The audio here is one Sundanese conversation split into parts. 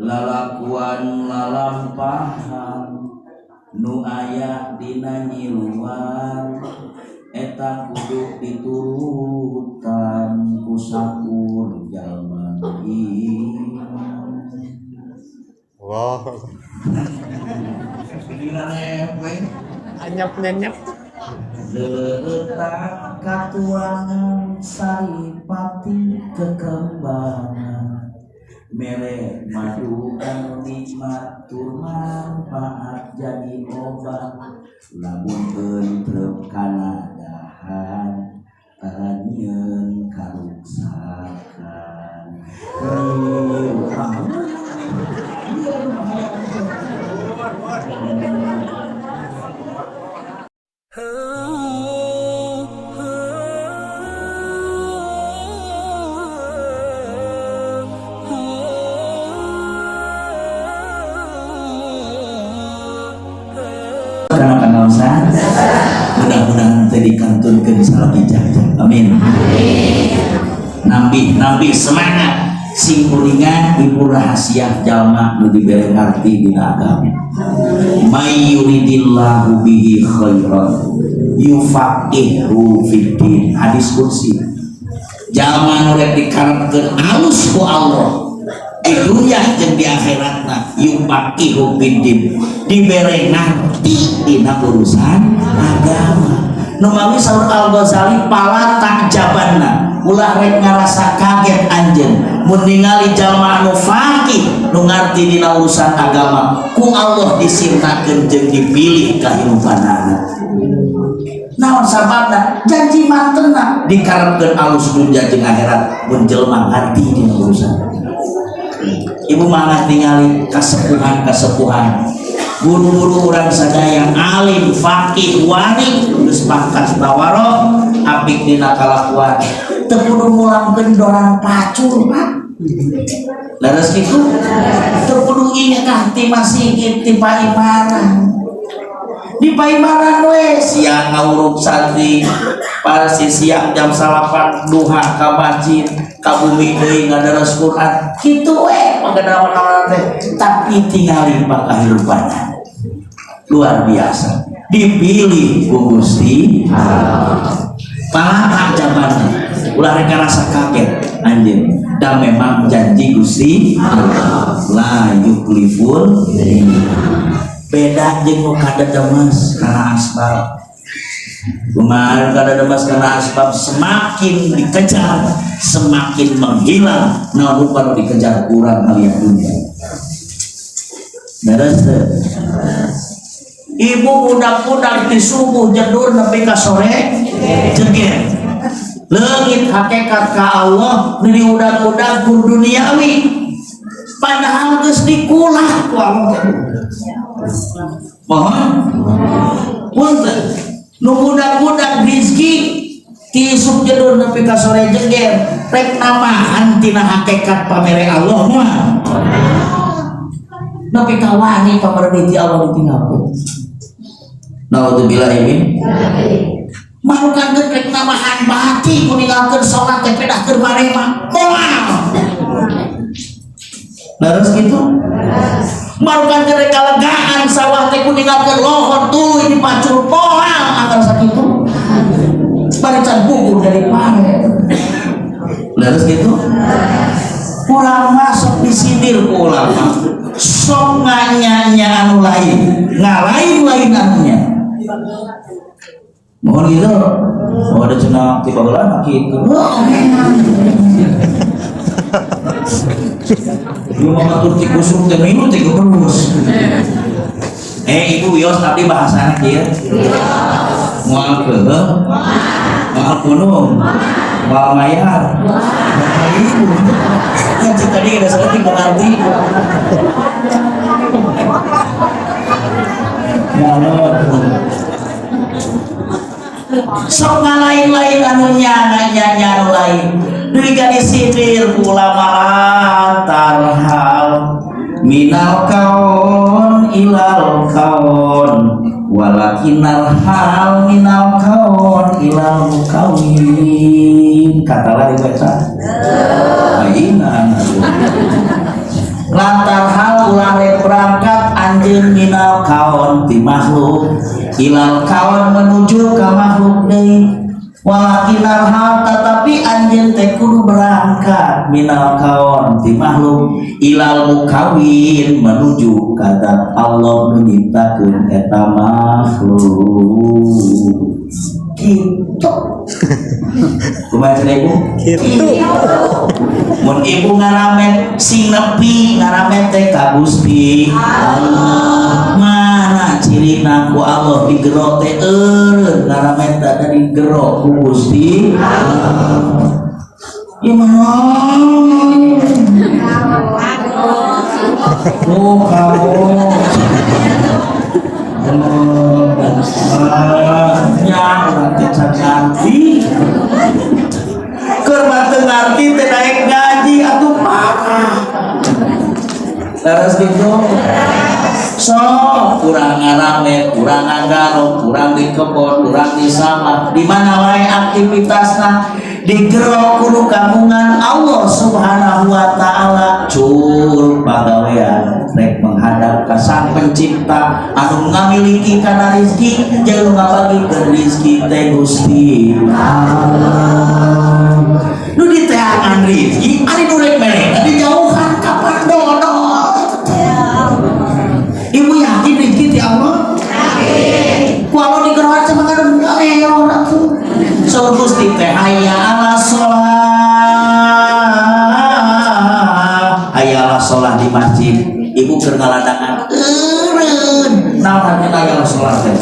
Lalakuan lalampahan nu aya dina nyiluan eta kudu diturutan ku sakur jalma iman. Wow. Anyap nyanyap. Leuleutang katuangan saripati kekembangan mere madu anu nikmat tur manfaat jadi obat lamun entrep kana dahan tara nyieun karuksakan. Karena pengawasan mudah-mudahan tadi dikantunkeun salami jajah. Amin. Nambih semangat sing kuringan ibu rahasia jalma nu dibere ngarti dina agama. May yuridillahu bihi khairan yufaqihu fiddin. Hadis kursi. Jalma nu rek dikarepkeun alus ku Allah di dunia jeung di akhiratna yufaqihu fiddin, dibere ngarti dina urusan agama. Nu mawi saur Al-Ghazali pala takjabanna ulah rek ngarasa kaget anjeun mun ningali jalma anu faqih nu ngarti dina urusan agama ku Allah disintakeun jeung dipilih kahirupanana. Naon sababna? Janji mantenna dikarepkeun alus dunya jeung akhirat mun jelema ngarti dina urusan. Ibu mah tingali kasepuhan-kasepuhan guru-guru urang sadaya alim faqih wani geus pangkat tawaro apik dina kalakuan teu kudu mulangkeun dorang pacul Pak. Leres kitu teu kudu ingkah ti masigit ti paimaran. Di paimaran we siang ngawuruk santri pasti siang jam 9 duha ka masjid ka bumi deui ngadaras Quran kitu we pagadawan teh tapi tingali pakahirupanna luar biasa dipilih ku Gusti Allah. Pala jamanna ulah rek rasa kaget anjeun da memang janji Gusti Allah la yukliful beda jeung nu kadademes kana asbab. Kumaha kadademes kana asbab semakin dikejar semakin menghilang naon rupa nu dikejar kurang alias dunia. Beres teu? Ibu budak-budak di subuh jedur nepi ka sore jeger. Leungit hakikat ka Allah nu diudag-udag ku duniawi. Padahal geus dikulah ku Allah. Mohon punten nu budak-budak rizki ti isuk jedur nepi ka sore jeger rek namahan tina hakikat pamere Allah mah. Nepi ka wani pamere ti Allah ditinggalkeun. Naudzubillah min. Marukan rek namahan bati ku ninggalkeun salat teh pedah keur marema. Moal. Leres kitu? Marukan rek kalegaan sawah teh ku ninggalkeun lohor tuluy dipacul moal anggar sakitu. Bari can gugur dari pare. Leres kitu? Kurang masuk disindir ku ulama. Sok nganyanya anu lain, ngalain-lain anunya. Mohon gitu. Oh, ada cenah tiba baheula kitu. Ieu mah batur ti kusuk teh minum teh terus. Ibu wios tapi bahasana kieu. Moal keuheuh. Moal gunung. Moal mayar. Ibu. Kan cik tadi ada saeutik mengerti. Moal. Sok ngalain-lain anu nya anu lain. Duwi ka disindir ku ulama tarhal minal kaon ilal kaon walakinal hal minal kaon ilal mukawin. Kata lari baca. Aina. La tarhal, ulah rek berangkat anjeun, minal kaon, ti makhluk, ilal kaon, menuju ka makhluk deui. Walakin tarhal, tetapi anjeun teh kudu berangkat, minal kaon, ti makhluk, ilal mukawin, menuju ka zat Allah nu nyiptakeun eta makhluk. Gitu. Kumaha cenah, Ibu? Gitu. Mun ibu ngaramet, sing nepi ngaramet teh ka Gusti Allah. Mana cirina ku Allah digero teh eureun ngaramet teh digero ku Gusti Allah. Ya mana? Oh, kamu. Oh, nya urang teh can ngarti. Keur mah teu ngarti teh naik gaji atuh parah. Leres gitu. So, kurang ngaramet, kurang ngagaro, kurang di kebon, kurang di sawah, di mana wae aktivitasna digero kudu kagungan Allah Subhanahu wa Taala. Cul pagawean rek menghadap ka Sang Pencipta anu ngamiliki kana rezeki jeung nu ngabagikeun rezeki teh Gusti Allah. Nu diteangan rezeki ari nu rek mere dijauhan kapan dodol. Ibu yakin rezeki ti Allah? Ku Allah digeroan sama kadang leor atuh. So Gusti teh hayya ala sholah, hayya ala sholah di masjid. Ibu keur ngaladangan eureun. Naon artina hayya ala sholah teh?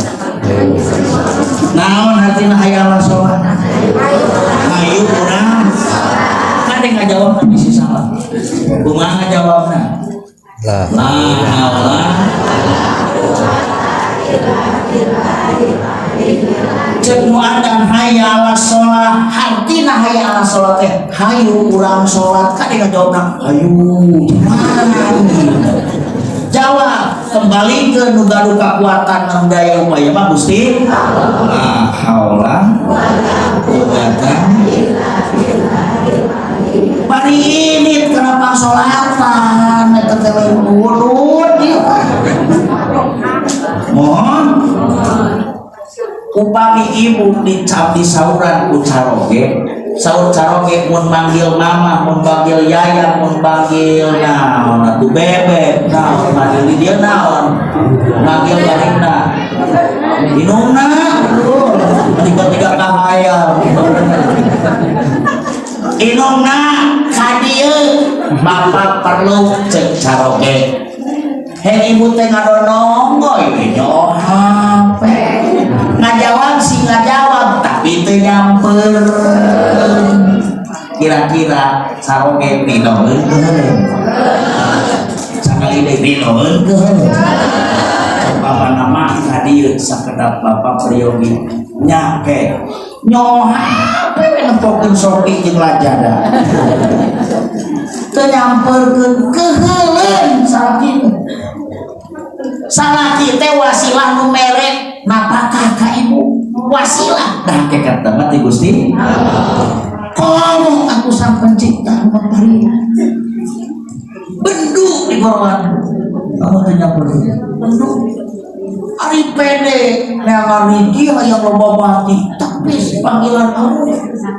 Naon artina hayya ala sholah? Hayu urang. Kan dia ngajawab kan bisi salah. Kumaha ngajawabna? Lah. La haula. Cek nu adan hayya ala sholah, hartina hayya ala sholah teh hayu urang sholat, kan dia ngajawabna hayu. Mana jawab kembali ke nu gaduh kakuatan nu daya upaya mah Gusti. La haula quwata. Bari ini kenapa sholatan eta teh lain wudud ieu mah. Mohon upami ibu dicap di sauran ku caroge, saur caroge mun manggil mama, mun manggil yaya, mun manggil naon atuh, bebek naon, manggil di dia naon, manggil balikna inungna tiga-tiga kahayal inungna ka dieu, bapak perlu, cek caroge. Hei, ibu teh ngadononggoy we nyo HP, ngajawab sih ngajawab tapi teu nyamper. Kira-kira caroge rinoeun keuheuleuh? Sakali deui, rinoeun keuheuleuh? Bapak nama ka dieu sakedap, bapak priyogi nya ke nyo HP we nempokeun Shopee jeung Lazada teu nyamperkeun, keuheuleun salaki. Salaki teh wasilah nu mere napakah ka ibu, wasilah dah hakikat mah ti Gusti. Ngomong aku sang pencipta mapari bendu di korban kamu teh nyamperkeun bendu. Ari pede neangan rizki hayang loba mati, tapi panggilan Allah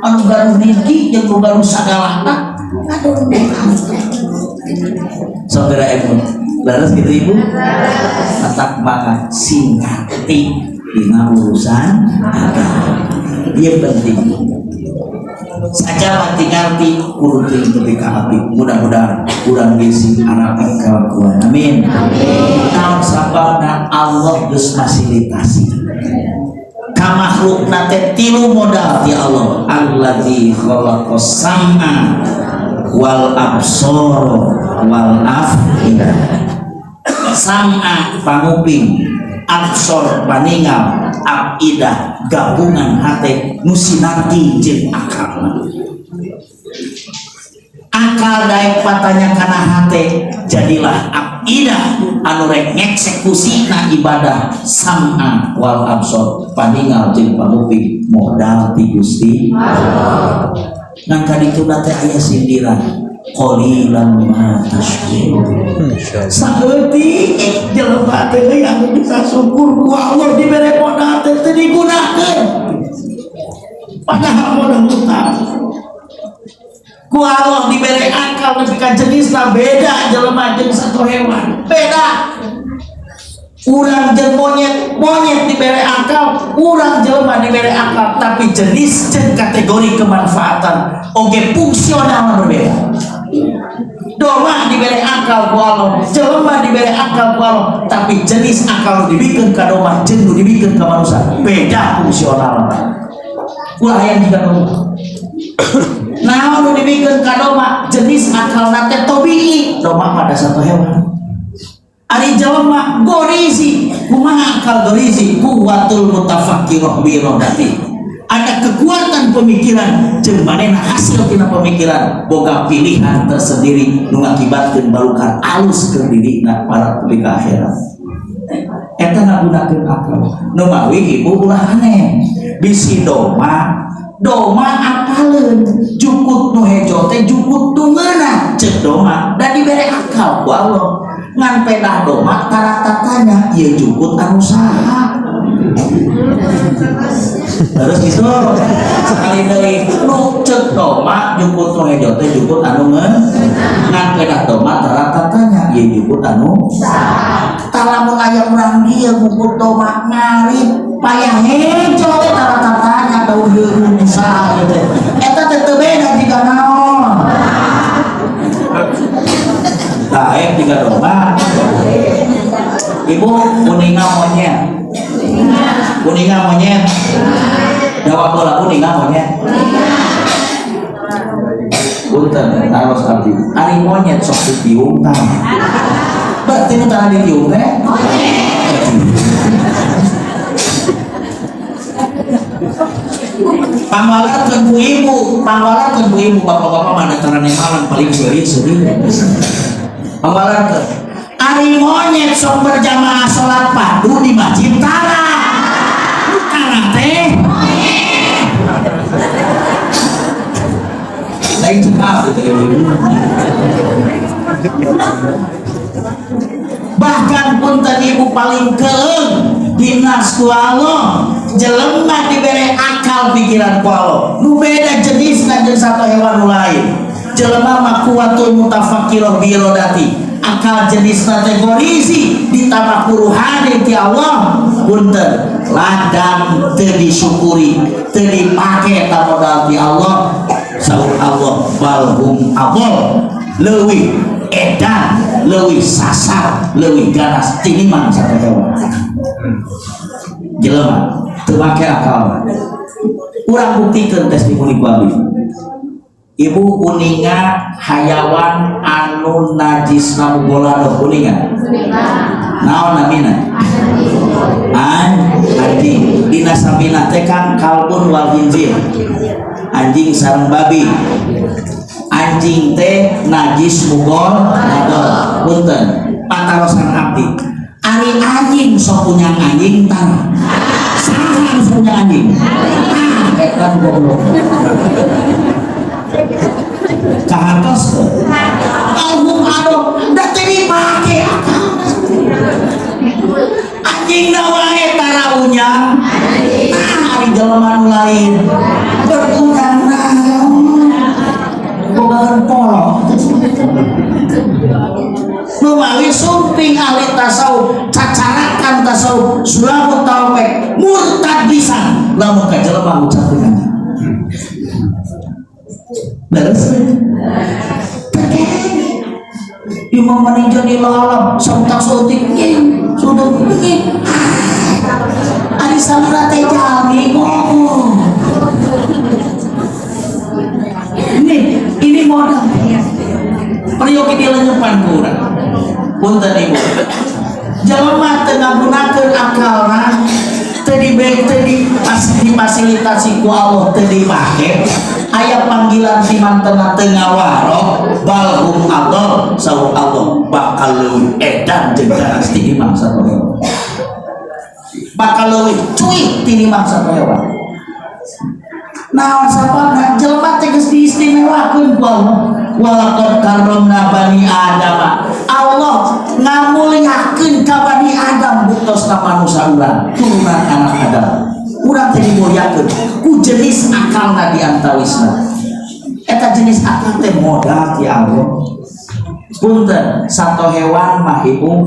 anu gaduh rizki jeung nu gaduh sagalana aduh. Saudara, ibu leres gitu, ibu tetap maka sing ngarti dina urusan agama dia penting saja. Mati ngarti kudu teuing tepi ka api. Mudah-mudahan urang ge sing arapi kalakuan, amin. Naon sababna? Allah geus fasilitasi ka makhlukna teh tilu modal ti Allah: allazi khalaqas sam'a wal absara wal afidah. Sam'a panguping, absor paningal, afidah gabungan hate nu sinarti jeung akal. Akal daek patanya kana hate, jadilah afidah anu rek ngeksekusi na ibadah. Sam'a wal absor, paningal jeung panguping, modal ti Gusti. Ngan kadituna teh aya sindiran. Qalilan ma tashkurun. Saeutik jelema teh euy anu bisa syukur ku Allah dibere modal teh teu digunakeun. Padahal modal utang. Ku Allah dibere akal nepi ka jenisna beda jelema jeung satu hewan. Beda. Urang jeung monyet, monyet dibere akal, urang jelema dibere akal, tapi jenis jeung kategori kemanfaatan oge fungsional berbeda. Domba dibere akal ku Allah, jelema dibere akal ku Allah, tapi jenis akal nu dibikeun ka domba jeung nu dibikeun ka manusia beda fungsional. Ulah hayang jiga domba. Naon nu dibikeun ka domba, jenis akal teh tabii, domba mah da satu hewan. Ari jelema gorizi, kumaha akal gorizi? Quwwatul mutafakkirah bi iradati. Ada kekuatan pemikiran jeung manehna hasil tina pemikiran boga pilihan tersendiri nu ngakibatkeun balukar alus keur dirina para tepi ka akhirat. Eta ngagunakeun akal. Nu mawi ibu ulah aneh. Bisi domba, domba apaleun jukut nu hejo teh jukut nu ngeunah ceuk domba da dibere akal ku Allah. Ngan pedah domba tara tatanya ieu jukut anu saha. Terus gitu sekali deui nu ceuk domba jukut nu hejo teh jukut anu ngeun, ngan pedah domba tara tatanya ieu jukut anu saha. Tah lamun aya urang dieu ngukut domba ngarit payah hejo we tara tatanya daun heureun saha ieu teh. Eta teh teu beda jiga naon. Gaib jiga domba. Ibu kuninga monyet. Kuninga monyet. Jawab bola kuninga monyet. Punten taros abdi. Ari monyet sok ditiung tah. Berarti nu tara ditiung teh? Monyet. Pangwalarkeun ku ibu, pangwalarkeun ku ibu, bapak-bapak mah da tarane malam paling seuri-seuri. Pangwalarkeun. Ari monyet sok berjamaah salat padu di masjid tara. Tara teh. Lain cekap gitu ya. Bahkan punten ibu paling keeng dinas ku Allah, jelema dibere akal pikiran ku Allah. Nu beda jenisna jeung satu hewan nu lain. Jelema mah kuwatul mutafakkirah bi iradati. Akal jenis kategorisi ditambah ku ruhani ti Allah. Punten ladang teu disyukuri, teu dipake ta modal ti Allah. Saur Allah balhum abol leuwih edan, leuwih sasar, leuwih ganas tinimbang satu hewan. Jelema teu make akal. Urang buktikeun testimoni ku abdi. Ibu uninga hayawan anu najisna mugolado uninga. Naon namina? Anjing. Dina samina teh kan kalbun wal khinzir. Anjing sareng babi. Anjing teh najis mugolado. Punten patarosan abdi. Ari anjing sok punya anjing tah. Saha anu sok punya anjing? Ah, eta goblok. Kahartos teu? Album ado da teu dipake akal. Anjing na wae tara unyang. Nah, ari jelema nu lain berkurang naon? Bogaan kolot. Nu mawi sumping ahli tasawuf cacarakan tasawuf sulamu taufik murtad pisan lamun ka jelema ngucapkeun anjing. Beres teh? Terkene. Imam maning jadi lalap samtak sotik nging sudah nging. Ari salira teh jalmi ngomong. Ini modal. Peryogi dilenyepan ku urang. Punten ibu. Jelema teu ngagunakeun akalna, teu difasilitasi ku Allah, teu dipake. Aya panggilan ti mantena teu ngawaro, balhum adol, saur Allah bakal leuwih edan jeung ganas tinimbang satu hewan. Bakal leuwih cuik tinimbang satu hewan. Naon sababna jelema teh geus diistimewakeun ku Allah. Walaqad karramna bani Adam. Allah ngamuliakeun ka bani Adam, buktosna manusia urang, turunan anak Adam. Urang teh dimuliakeun ku jenis akalna di antawisna. Eta jenis akal teh modal ti Allah. Punten, satu hewan mah, Ibu,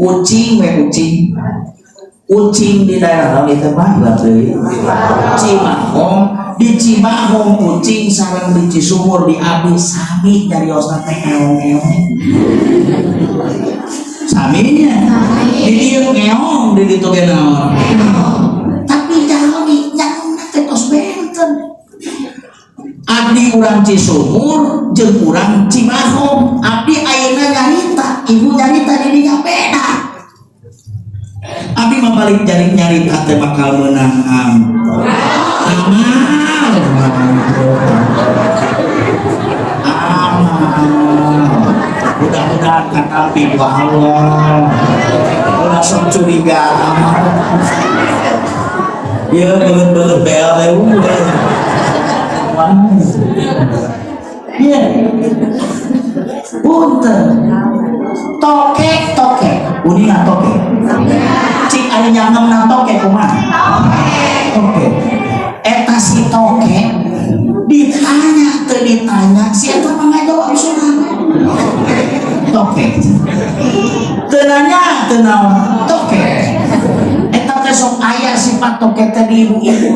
ucing we, ucing. Ucing di daerah naon itu mah deui? Cimahong. Di Cimahong ucing sareng di Cisumur di abdi sami nyariosna teh eong-eong. Saminya di dieu ngeong, di ditu ge naon? Tapi jalmi nyauna teh tos benten. Abdi urang Cisumur jeung urang Cimahong, abdi ayeuna nyarita, ibu nyarita di dinya beda. Abdi mah balik jari nyarita teh bakal menang amal amal. Mudah-mudahan katampi ku Allah. Ulah sok curiga amal ya, belet-belet BLTU. Iya. Punten. Tokek tokek. Uninga tokek? Cik, aya nyangemna tokek kumaha? Tokek. Eta si tokek ditanya teu ditanya, si eta mah ngajawab sorangan. Tokek. Teu nanya teu naon, tokek. Eta teh sok aya sifat tokek teh di ibu-ibu.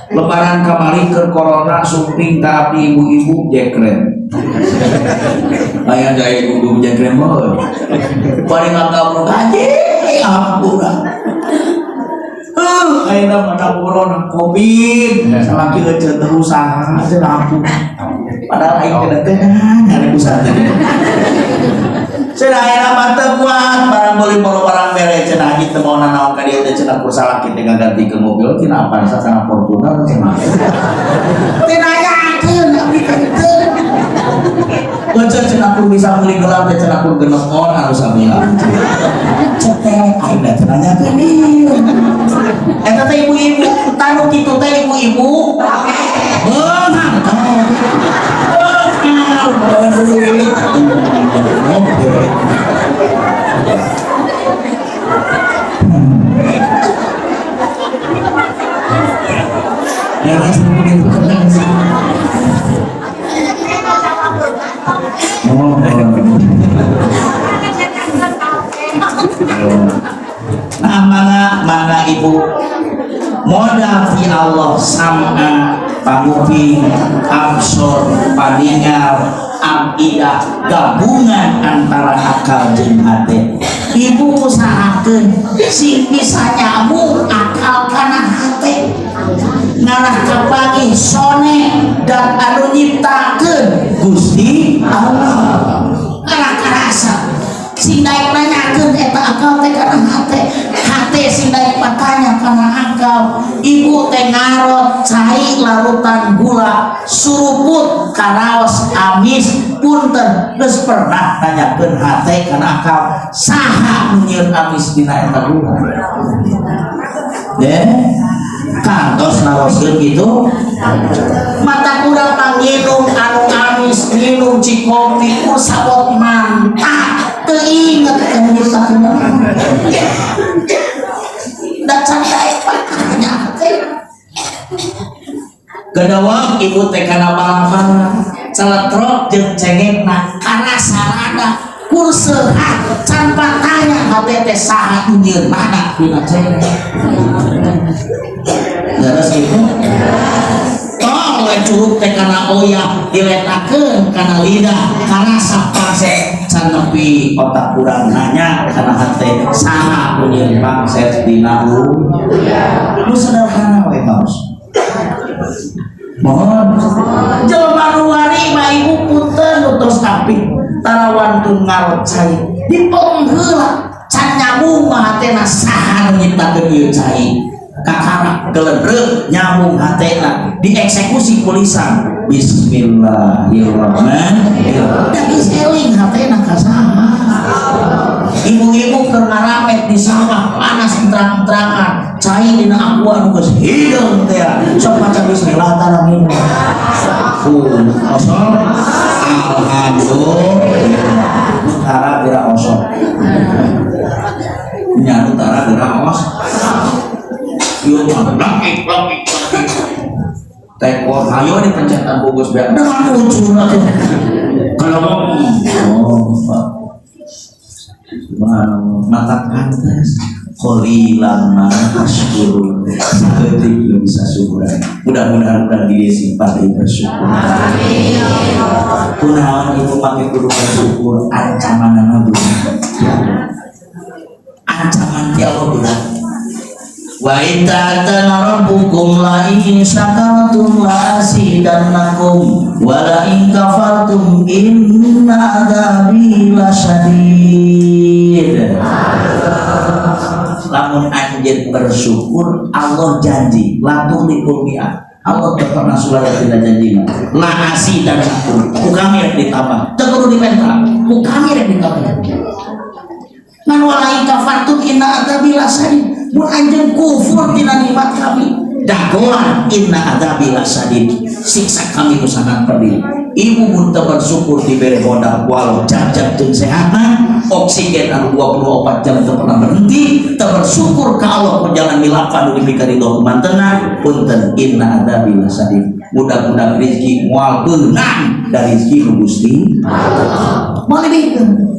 Lebaran kamari ke corona sumping ka abdi ibu-ibu jekren. Aya gaya ibu-ibu jekren mah. Bari ngakabruk aja, ampura. Ayeuna pada corona Covid, salaki euceut teu usaha cenah aku. Padahal aing teh teh nyari usaha teh. Cenah ayeuna mah teu kuat barang meuli boro barang mere cenah, haji teu mau nanaon ka dieu teh cenah, ku salaki teh ngagantikeun mobil tina Avanza kana Fortuner cenah. Teu nanyakeun abdi teh teu. Euceut cenah kur bisa meuli gelang teh cenah kur genep on anu sabelah. Cetek aing da teu nanyakeun ieu. Eta teh ibu-ibu, tanu kitu teh ibu-ibu. Beunang. Beunang. Ya, langsung. Oh. Nah, mana mana ibu, modal ti Allah sam'a panguping, absor paningal, afidah gabungan antara akal jeung hate. Ibu usahakeun sing bisa nyambung akal kana hate, ngarah kapanggih sone dan anu nyiptakeun Gusti Allah, ngarah karasa sing daek nanyakeun eta akal teh kana hate, hate sing daek patanya kana akal. Ibu teh ngarot cai larutan gula, suruput karaos amis. Punten, geus pernah nanyakeun hate kana akal saha nu nyieun amis dina eta gula? Deh kantos naroskeun gitu. Mata kurang manginum anu amis, minum cikopi ku sabot mantap, teu inget kan nyiptakeun da can daek patanya teh. Kedawang ibu teh kana bala-bala celetrok jeung cengekna kana sarana kur sehat, can patanya hate teh saha nu nyieunana dina cengek. Terus ibu tong we curug teh kana oyah, diletakeun kana lidah karasa pangset, can nepi otak kurang nanya kana hate saha nu nyieun pangset dina. Nu sederhana we kaos. Mohon, jelema nu wari mah, ibu, punten, nu tos apik tarawantun ngarot cai dipelem heula, can nyambung mah hatena saha nu nyiptakeun ieu cai. Kakara geledreg nyambung hatena, dieksekusi ku lisan bismillahirrahmanirrahim, da geus eling hatena ka saha. Ibu-ibu keur ngaramet di sawah, panas terang-terangan, cai dina aqua nu geus hideung teh, sok maca bismillah tara minum. Aku osok. Alhamdulillah. Nu tara geura osok. Nya nu tara geura os. Ieu mah langkik langkik langkik. Tekor hayo di pencetan bungkus biar dengan lucu tuh. Kalau oh, Pak. Subhanallah, mata pantas. Qalilan ma tashkurun. Saeutik nu bisa syukuran. Mudah-mudahan urang di dieu simpan deui bersyukur. Kunaon ibu make kudu bersyukur, ancamanana berat. Ancaman ti Allah berat. Wa in ta'adzana rabbukum la in syakartum la azidannakum wa la in kafartum inna adzabi lasyadid. Lamun anjeun bersyukur, Allah janji la tukhliful mi'ad. Allah teu pernah sulaya tina janjina. La azidannakum, ku kami rek ditambah. Teu kudu dipenta, ku kami rek ditambah. Ngan wala in kafartum inna adzabi lasyadid. Mun anjeun kufur tina nikmat kami, dagoan inna adzabi lasyadid. Siksa kami nu sangat pedih. Ibu mun teu bersyukur dibere modal walau jajak jeung sehatna, oksigen anu 24 jam teu pernah berhenti, teu bersyukur ka Allah ku jalan milapan nu dipikaridho ku mantena, punten inna adzabi lasyadid. Mudah-mudahan rezeki moal beunang dari rezeki nu Gusti Allah. Moal dibikeun.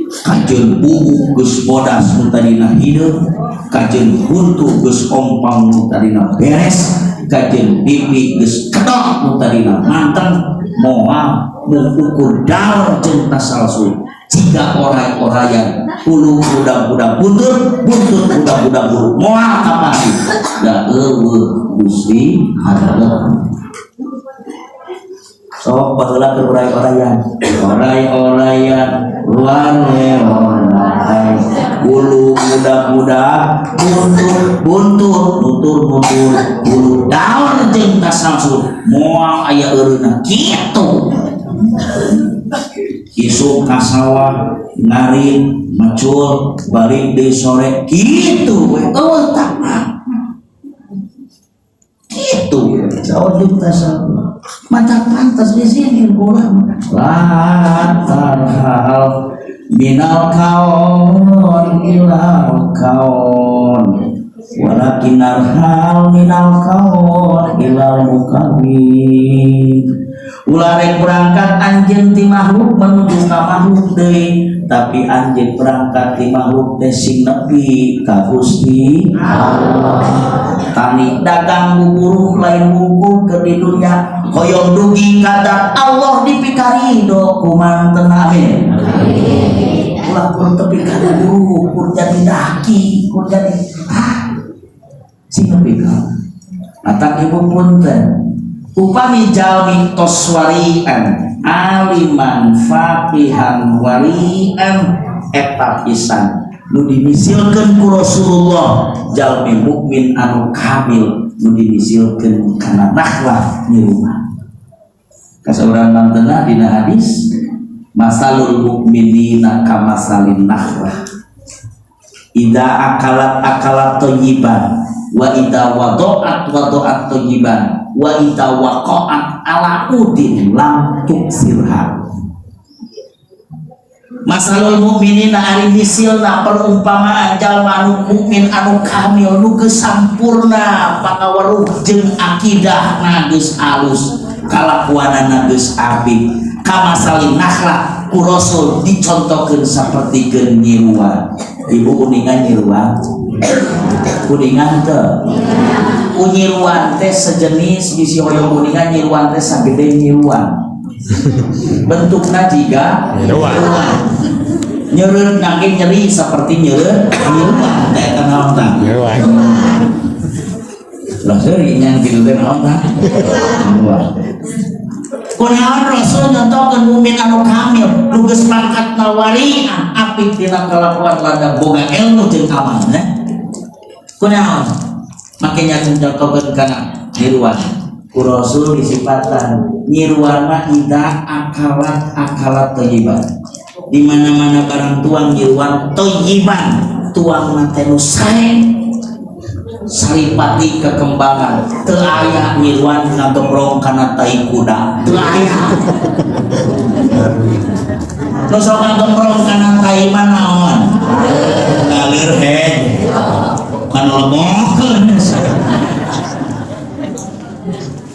Kajeun buuk geus bodas nu tadina hideung, kajeun huntu geus ompang nu tadina beres, kajeun pipi geus kedok nu tadina manteng, moal mung ukur daun jeung tasalsul jiga oray-orayan, hulu budak-budak buntut, buntut budak-budak bulu, moal kapati da euweuh Gusti Allah. Sok baheula keur oray-orayan, oray-orayan warwe oray, bulu budak-budak buntut, buntut nutur-nutur bulu, daun jeung tasalsul moal aya eureunna kitu. Isuk ka sawah ngarit macul, balik deui sore kitu we, euweuh tah kitu jauh jeung tasalsul. Mata pantas di sini ulama la tarhal minal kaon ilal kaon walakin arhal minal kaon ilal mukawin. Ulah rek berangkat anjeun ti makhluk menuju ka makhluk deui, tapi anjeun berangkat ti makhluk teh sing nepi ka Gusti Allah. Tani dagang buburuh lain wungkul keur di dunya, hoyong dugi ka Allah dipikarido ku mantena, amin. Ulah kur tepi ka buburuh, kur jadi daki, kur jadi ah sing nepi ka. Matak ibu punten, upami jalmi tos warian aliman faqihan warian, eta pisan nu dimisilkeun ku Rasulullah, jalmi mukmin anu kamil nu dimisilkeun kana nakhlah nyiruman. Kasauran mantena dina hadis, masalul mukminina kamasalin nakhlah, idza akalat akalat thayyiban wa idza wada'at wada'at thayyiban wa idza waqa'at ala udin lam tuksirha. Masalul mukminina, ari misilna perumpamaan jalma anu mukmin anu kamil nu geus sampurna pangaweruh jeung akidahna geus alus, kalakuanana geus apik, kamasalin nakhlah, ku Rasul dicontohkeun sapertikeun nyiruan. Ibu uningan nyiruan? Uningan teu? Nyiruan teh sejenis, bisi hoyong uningan, nyiruan teh sagede nyiruan, bentukna jiga nyiruan. Nyeureut nangge nyeri seperti nyeureut nyiruan teh. Eta naon tah? Nyiruan. Lah, seuri nya kitu teh naon tah? Nyiruan. Kunaon Rasul nyontohkeun mukmin anu kamil nu geus pangkatna warian, apik dina kalakuan, lada boga ilmu jeung amanah? Kunaon make nyontohkeun kana nyiruan? Ku Rasul disipatan nyiruan mah idza akalat akalat thayyiban. Di mana-mana barang tuang nyiruan thayyiban, tuang teh nu sae. Saripati kekembangan teu aya nyiruan ngagembrong kana tai kuda, teu aya. Nu sok ngagembrong kana tai mah naon? Ngalir head kan lebokeun.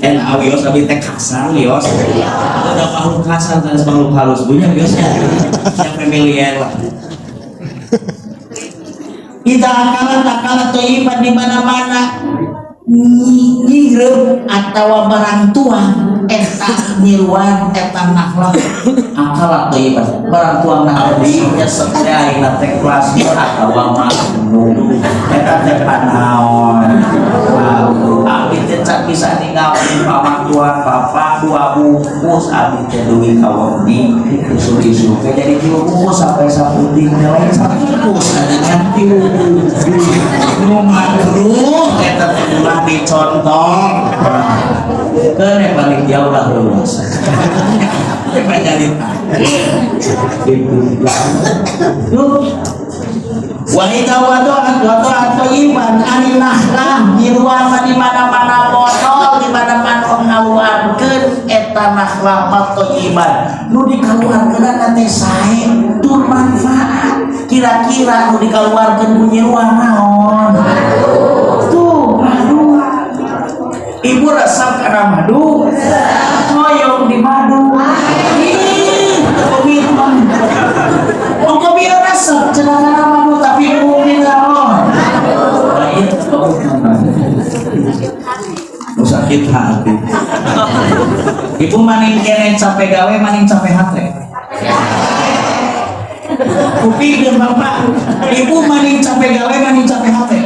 En awios abi teh kasar wios. Udah makhluk kasar dan makhluk halus punya wiosnya. Yang familiar lah. Kita akalan akalan toyiban, di mana-mana nyirep atau barang tuang eta nyiruan eta naklah akalat toyiban barang tuang na abdi nyesek teh aing teh kelas atau madu eta teh panaon. Abdi teh can bisa ninggalkeun pamatuan bapak dua bungkus. Abdi teh dugi ka wengi isuk-isuk teh jadi tilu bungkus sampai saputing teh lain sabungkus ada tilu bungkus nu makruh eta teh ulah dicontoh. Keun paling jauh lah luas nyarita gitu. Wa idza wada'at wada'at thayyiban anil nakhlah, nyiruan mah di mana-mana modal, di mana-mana ngaluarkeun eta nakhlah mah thayyiban, nu dikaluarkeun teh sae tur manfaat. Kira-kira nu dikaluarkeun ku nyiruan naon? Tuh madu. Ibu resep kana madu? Hoyong di madu? Ih, komitmen. Ongko bieu resep cenah kana madu tapi mungkin naon? Nah, itu komitmen. Nu sakit hati. Ibu maning kene capek gawe, maning capek hati? Kupikeun bapak. Ibu maning capek gawe, maning capek hati?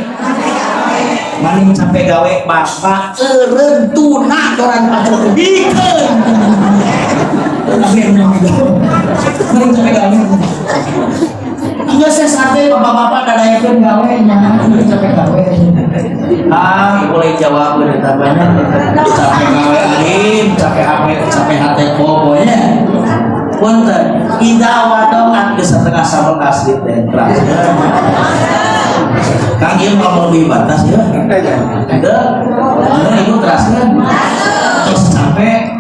Maning capek gawe bapak eureun tuna doran pacul bikeun. Maning capek gawe. Enggak, saya santai bapak-bapak dadayakeun gawe nya capek gawe. Ah, ibu boleh jawab udah tambahnya. Capek gawe alim, capek HP, capek hati pokoknya. Punten, idza wadoat geus setengah 11 teh. Kang ieu ngomong di batas ya. Teu. Bener ibu teraskeun. Terus capek.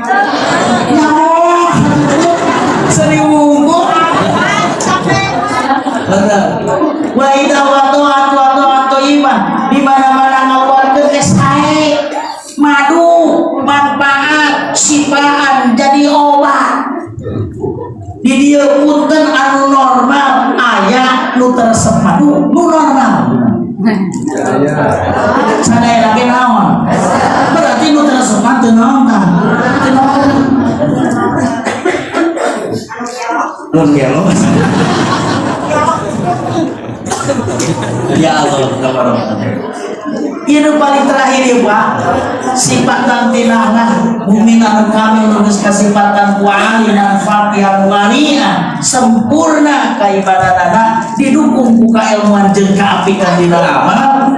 Nyaho. Seribu Betul. Wa idza wadoat wadoat thayyiban, di mana-mana ngaluarkeun teh sae. Madu manfaat sifaan jadi obat. Di dieu punten anu normal aya nu teu resep madu nu normal? Sadaya lagi naon? Berarti nu teu resep mah teu naon tah? Teu naon. Nun gelo. Ya Allah, ini paling terakhir ya Pak. Sifatan tinahlah mukmin anu kamil nu geus kasifatan ku aliman faqihan wari'an sempurna kaibadatana didukung ku kailmuan jeung kaapikan dina amal.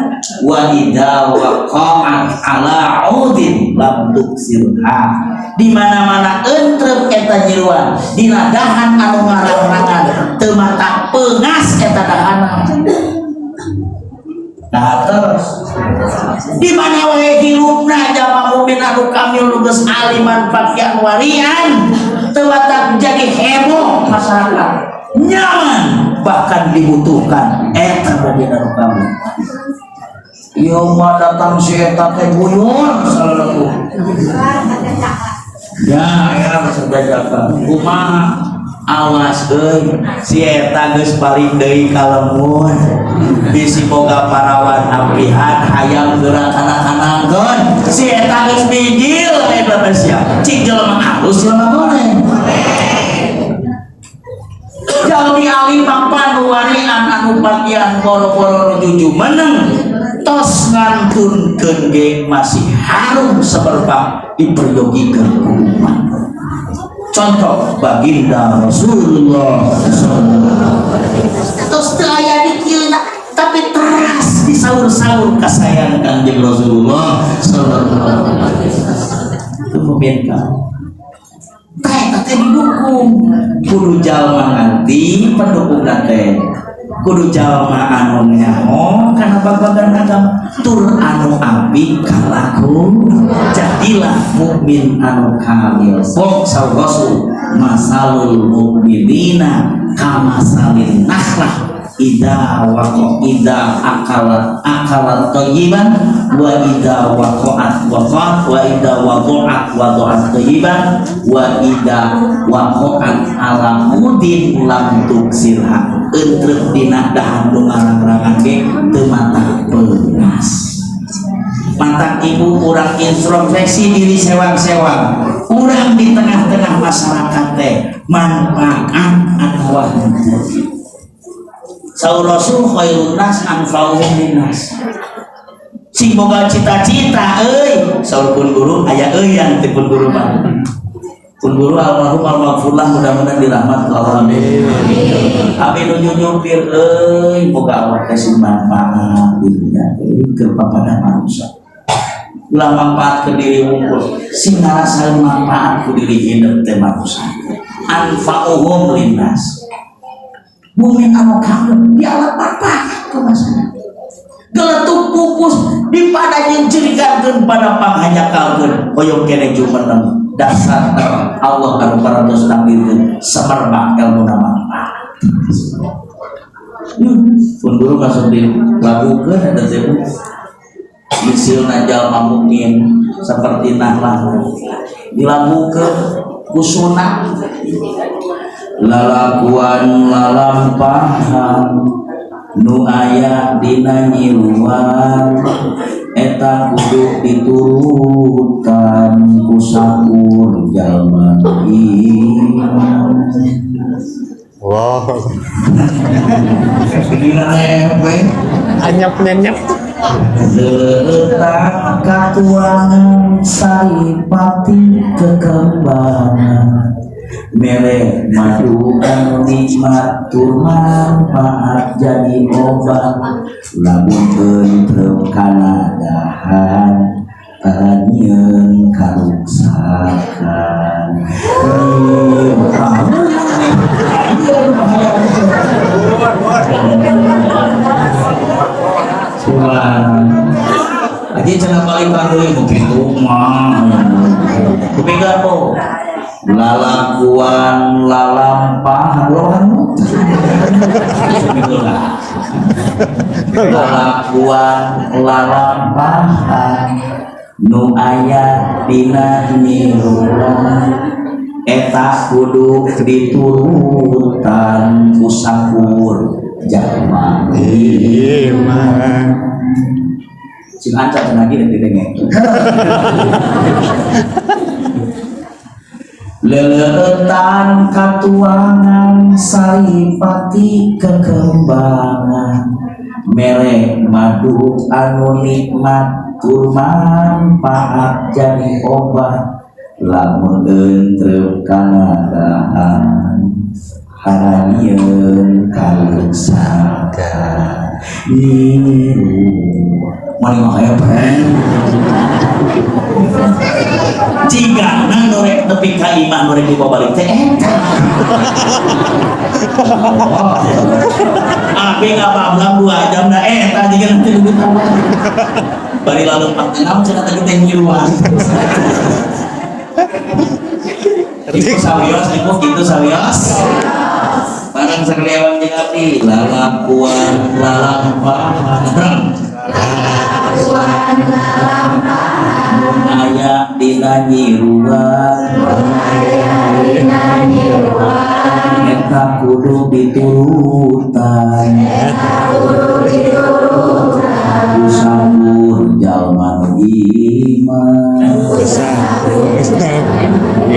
Wa idza waqa'at ala 'udin lam tuksirha, di mana-mana entrep eta nyiruan dina dahan anu ngarang-rangan teu mata peungas eta dahana. Nah, terus di mana wae hirupna jalma mukmin anu kamil nu geus aliman faqihan warian teu watak jadi heboh masyarakat, nyaman, bahkan dibutuhkan eta mukmin anu kamil. Ieu mah datang si eta teh guyur selalu. Ya, ya sudah jaga. Kumaha? Awas euy, si eta geus balik deui ka lembur. Bisi boga parawan ampihan hayang geura kana-kanangkeun. Si eta geus bijil eta teh sia. Cik jelema alus jelema goreng. Jalmi alim mapan warian anu bagian boro-boro nu jujumeneng tos ngantunkeun ge masih harum semerbak diperyogikeun ku umat. Contoh baginda Rasulullah SAW. Tos teu aya di kieu tapi teras disaur-saur kasayang Kanjeng Rasulullah sallallahu alaihi wasallam. Itu peminta. Teh teh didukung kudu jalma nganti pendukung teh kudu jalma anu nyaho kana. kana babagan agama tur anu apik kalaku. Jadilah mukmin anu kamil. Pok saur Rasul, masalul mukminina kamasalin nakhlah ida waqo ida akalat akalat thayyiban wa ida waqa'at waqa'at wa ida wada'at wada'at thayyiban wa ida waqa'at ala udin lam tuksirha. Entrep dina dahan nu ngarang-rangan ge teu mata penas. Matak ibu urang introspeksi diri sewang-sewang, urang di tengah-tengah masyarakat teh manfaat atawa henteu. Saur Rasul, khairun nas anfa'uhum linnas. Sing boga cita-cita euy, saur pun guru aya euyan ti pun guru mah. Pun guru almarhum almaghfurlah, mudah-mudahan dirahmat ku Allah, amin. Abi nu nyupir euy, boga awak teh sing manfaat di dunya euy keur papada manusia. Ulah manfaat ke diri wungkul, sing ngarasaeun manfaat ku diri hidup teh manusia. Anfa'uhum linnas. Mukmin anu kamil dialat manfaat ke masyarakat. Geletuk pupus dipada nyencirikankeun pada panghanyakalkeun hoyong kene jumeneng dasar Allah anu parantos takdirkeun semerbak ilmuna manfaat. Pun guru masuk di lagukeun eta teh, misilna jalma mukmin seperti nahlah dilagukeun ku sunah lalakuan lalampahan nu aya dina nyiruan eta kudu diturutan ku sakur jalma iman. Wow. Dina efek. Anyap nyanyap. Letak katuangan saripati kekembangan mere madu anu nikmat tur manfaat jadi obat lamun entrep kana dahan tara nyieun karuksakan. Subhanallah. Aja cenah paling panggil begitu mah. Kupingkan po. Lalakuan lalampah lohan. Lalakuan lalampahan nu aya dina nyiruan eta kudu diturutan ku sakur jalma iman. Sing ancak cenah lagi didenge. Leleutan katuangan saripati kekembangan mere madu anu nikmat tur manfaat jadi obat lamun entrep kana dahan haranieun karuksakan niru mani mah aya jigana nu rek nepi ka imah nu rek dibawa balik teh eta. Abi ngabablam 2 jam da eta jigana teh duit apa. Bari laleumpang teh naon cenah teh teh ngiluan. Ibu sawios, ibu kitu sawios. Barang sakaliawan jeung abdi lalakuan lalampahan. Lalakuan lalampahan aya dina nyiruan aya dina nyiruan eta kudu diturutan eta kudu diturutan ku sakur jalma nu iman ku sakur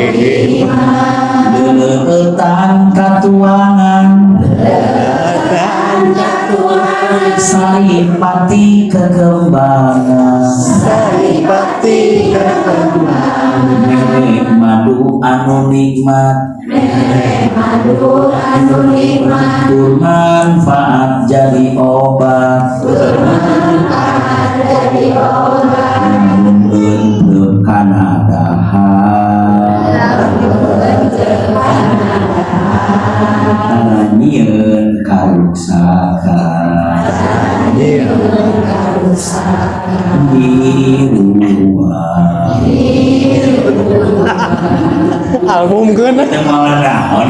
iman leleutan katuangan leleutan katuangan saripati kekembangan saripati kekembangan mere madu anu nikmat mere madu anu nikmat tur manfaat jadi obat tur manfaat jadi obat lamun entrep kana dahar lamun entrep kana dahar nyieun karuksakan. Iya. Miruan. Album kan. Kita malah naon.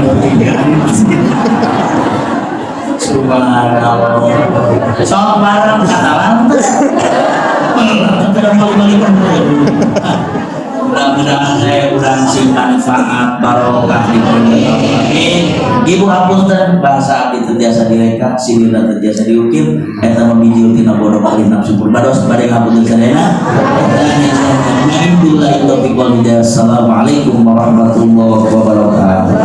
Subhanallah. Sok bareng katalan. Tidak balik-balikan. Mudah-mudahan saya urang sing manfaat barokah di dunia. Amin. Ibu hapunten, bahasa abdi teu tiasa direka, silirna teu tiasa diukir, eta mah bijil tina bodoh paling nafsu purbados bade ngapunten sadayana. Billahi taufiq wal hidayah. Assalamualaikum warahmatullahi wabarakatuh.